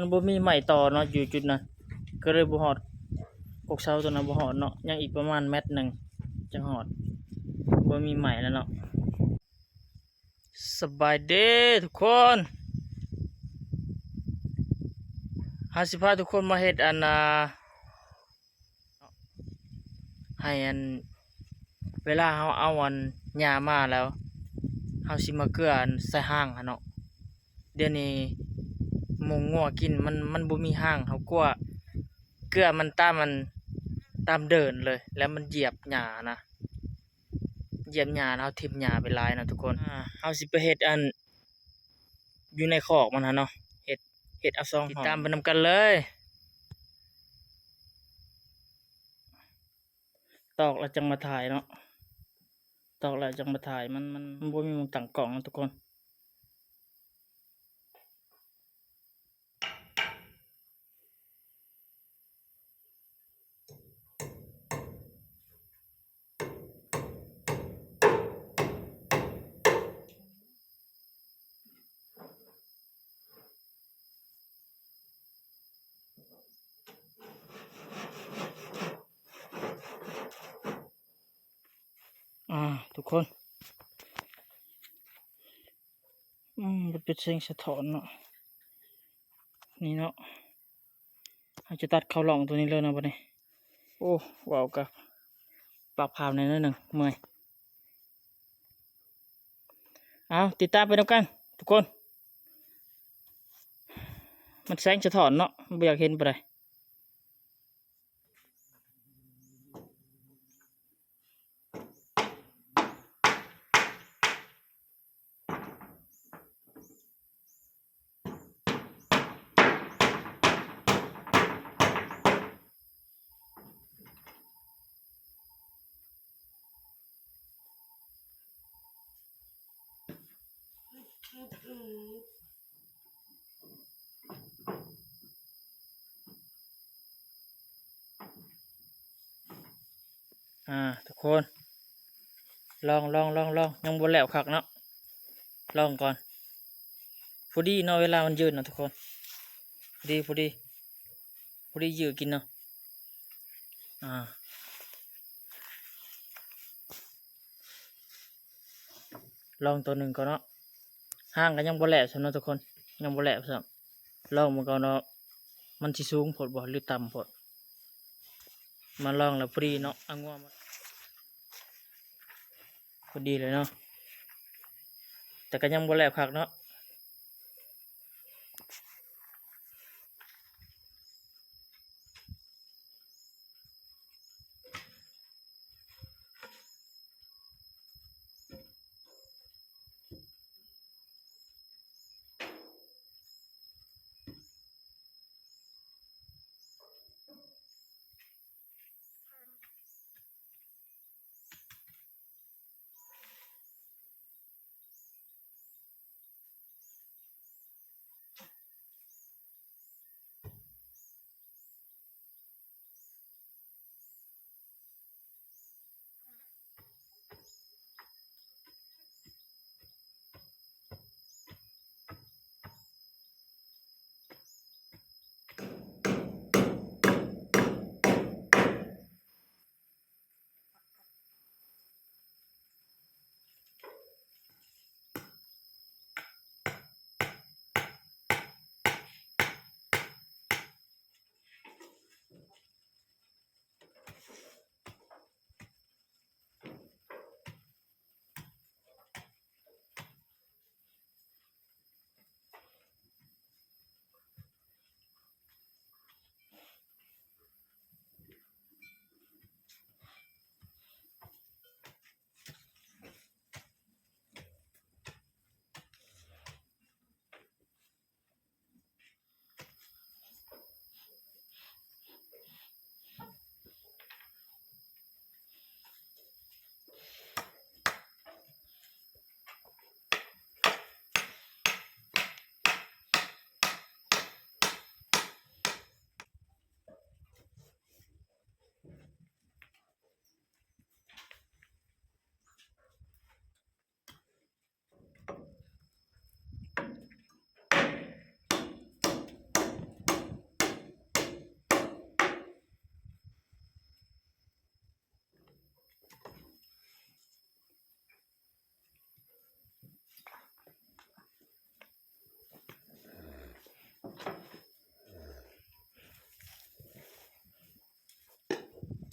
ມັນບໍ່ມີໄມ້ຕໍ່ເນາະ ຢູ່ຈຸດນັ້ນ ກໍເລີຍບໍ່ຮອດ ກົກເສົາຕົວນັ້ນບໍ່ຮອດເນາະ ຍັງອີກປະມານແມັດໜຶ່ງຈັ່ງຮອດ ບໍ່ມີໄມ້ແລ້ວເນາະ. ສະບາຍດີທຸກຄົນ ເຮົາຊິພາທຸກຄົນມາເຮັດອັນນ່າ ໃຫ້ອັນ ເວລາເຮົາເອົາອັນຫຍ້າມາແລ້ວ ເຮົາຊິມາເກືອອັນໃສ່ຮາງຫັ້ນເນາະ. ດຽວນີ້ໝູງົວກິນ ມັນ ມັນບໍ່ມີຮາງ ເຮົາກົວເກືອມັນຕາມອັນ ຕາມເດີ່ນເລີຍ ແລ້ວມັນຢຽບຫຍ້ານະ ຢຽບຫຍ້າ ເຮົາຖິ້ມຫຍ້າໄປຫຼາຍເນາະທຸກຄົນ. ອ່າ ເຮົາຊິໄປເຮັດອັນ ຢູ່ໃນຄອກມັນຫັ້ນເນາະ ເຮັດ ເຮັດເອົາສອງຫ້ອງ ຕິດຕາມໄປນຳກັນເລີຍ. ຕອກແລ້ວຈັ່ງມາຖ່າຍເນາະ ຕອກແລ້ວຈັ່ງມາຖ່າຍ ມັນ ມັນ ມັນບໍ່ມີໝ່ອງຕັ້ງກ້ອງເນາະທຸກຄົນ. ອ່າ ທຸກຄົນ ອືມ ມັນເປັນແສງສະທ້ອນເນາະ ນີ້ເນາະ. ເຮົາຈະຕັດເຂົ້າຮ່ອງຕົວນີ້ເລີຍເນາະບັດນີ້. ໂອ້ ເວົ້າກະປາກພາວແດ່ໜ້ອຍໜຶ່ງ ເມື່ອຍ. ເອົາ ຕິດຕາມໄປນຳກັນທຸກຄົນ. ມັນແສງສະທ້ອນເນາະ ບໍ່ຢາກເຫັນປານໃດ. ອ່າ ທຸກຄົນ ລອງ ລອງ ລອງ ລອງ ຍັງບໍ່ແລ້ວຄັກເນາະ ລອງກ່ອນ. ພໍດີເນາະ ເວລາມັນຢືນເນາະທຸກຄົນ ພໍດີ ພໍດີ ພໍດີຢື້ກິນເນາະ. ອ່າ ລອງຕົວໜຶ່ງກ່ອນເນາະ ຮາງກໍຍັງບໍ່ແຫຼບຊ້ຳເນາະທຸກຄົນ ຍັງບໍ່ແຫຼບຊ້ຳ ລອງເບິ່ງກ່ອນເນາະ ມັນຊິສູງໂພດບໍ່ ຫຼືຕ່ຳໂພດ. ມາລອງແລ້ວພໍດີເນາະ ເອົາງົວມາ ພໍດີເລີຍເນາະ ແຕ່ກໍຍັງບໍ່ແຫຼບຄັກເນາະ.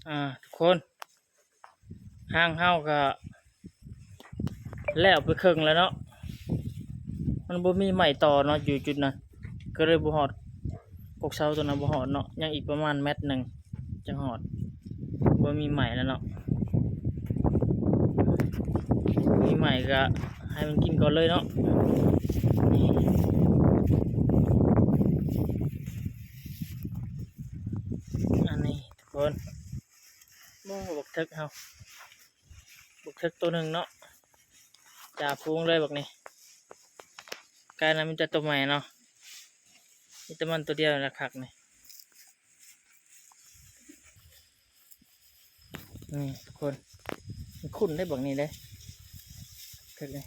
ອ່າ ທຸກຄົນ ຮ່າງເຮົາກໍແລ້ວໄປເຄິ່ງແລ້ວເນາະ ມັນບໍ່ມີໄມ້ຕໍ່ເນາະ ຢູ່ຈຸດນັ້ນ ກໍເລີຍບໍ່ຮອດ ກົກເສົາຕົວນັ້ນບໍ່ຮອດເນາະ ຍັງອີກປະມານແມັດໜຶ່ງຈັ່ງຮອດ ບໍ່ມີໄມ້ແລ້ວເນາະ ມີໄມ້ກໍໃຫ້ມັນກິນກ່ອນເລີຍເນາະ ນີ້ ອັນນີ້ ທຸກຄົນ ໂອ້ ບັກເຖິກເຮົາ ບັກເຖິກໂຕໜຶ່ງເນາະ ຈ່າຝູງເລີຍບັກນີ້ ກາຍນະມີແຕ່ໂຕແມ່ເນາະ ມີແຕ່ມັນໂຕດຽວລະຄັກນີ້ ນີ້ທຸກຄົນ ມັນຂຸ້ນເດ້ບັກນີ້ເດ້ ເຖິກນີ້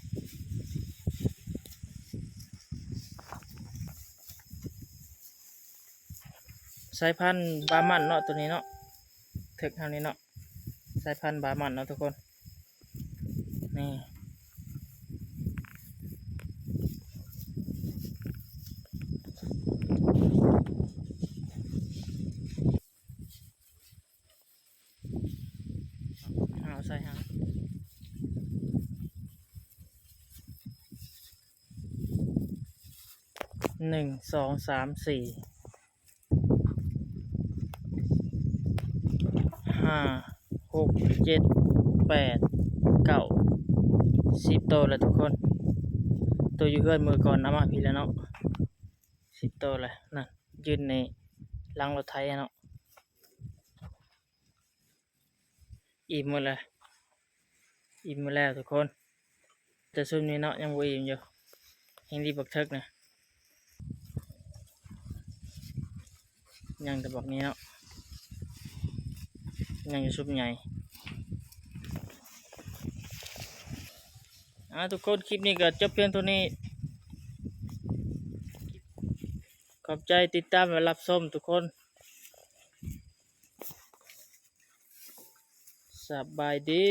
ສາຍພັນບາມັນເນາະ ໂຕນີ້ເນາະ ເຖິກເຮົານີ້ເນາະ ສາຍພັນບາມັນເນາະທຸກຄົນ ນີ້ ເອົາໃສ່ຫັ້ນ ໜຶ່ງ ສອງ ສາມ ສີ່ ຫ້າ ຫົກ ເຈັດ ແປດ ເກົ້າ ສິບໂຕແລ້ວທຸກຄົນ ໂຕຢູ່ເຮືອນມື້ກ່ອນເອົາມາພີ້ແລ້ວເນາະ ສິບໂຕແລ້ວ ນັ້ນ ຢືນໃນຫຼັງລົດໄຖເນາະ. ອີ່ມໝົດແລ້ວ ອີ່ມໝົດແລ້ວທຸກຄົນ ແຕ່ຊຸມນີ້ເນາະ ຍັງບໍ່ອີ່ມຢູ່ ແຮ່ງດີບັກເຖິກນະ ຍັງແຕ່ບັກນີ້ເນາະ ຍັງແຕ່ຊຸມໃຫຍ່ ອ່າ ທຸກຄົນ ຄລິບນີ້ກໍຈົບພຽງເທົ່ານີ້ ຂອບໃຈຕິດຕາມ ແລະ ຮັບຊົມທຸກຄົນ. ສະບາຍດີ.